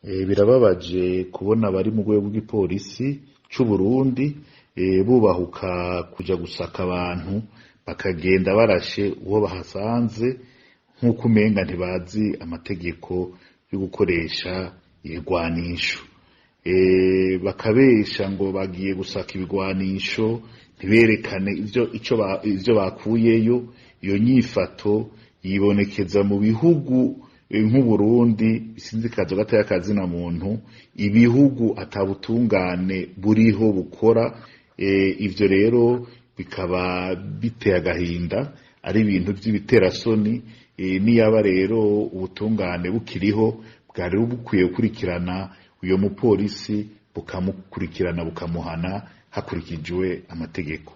Birababaje kubona abari mu rwego rw'igipolisi c'u Burundi bubahuka kuja gusaka abantu, bakagenda barashe uwo bahasanze, nk'uko umenga ntibazi amategeko yo gukoresha ibigwanisho. Bakabesha ngo bagiye gusaka ibigwanisho, ntiberekane ivyo bakuyeyo. Iyo nyifato yibonekeza mu bihugu nk'Uburundi bisinzikazo gataya kazina muntu, ibihugu atabutungane buriho bukora. Ivyo rero bikaba biteye agahinda, ari ibintu vy'ibiterasoni. Niyaba rero ubutungane bukiriho, bwari bukwiye gukurikirana uyo mupolisi, bukamukurikirana, bukamuhana hakurikijwe amategeko.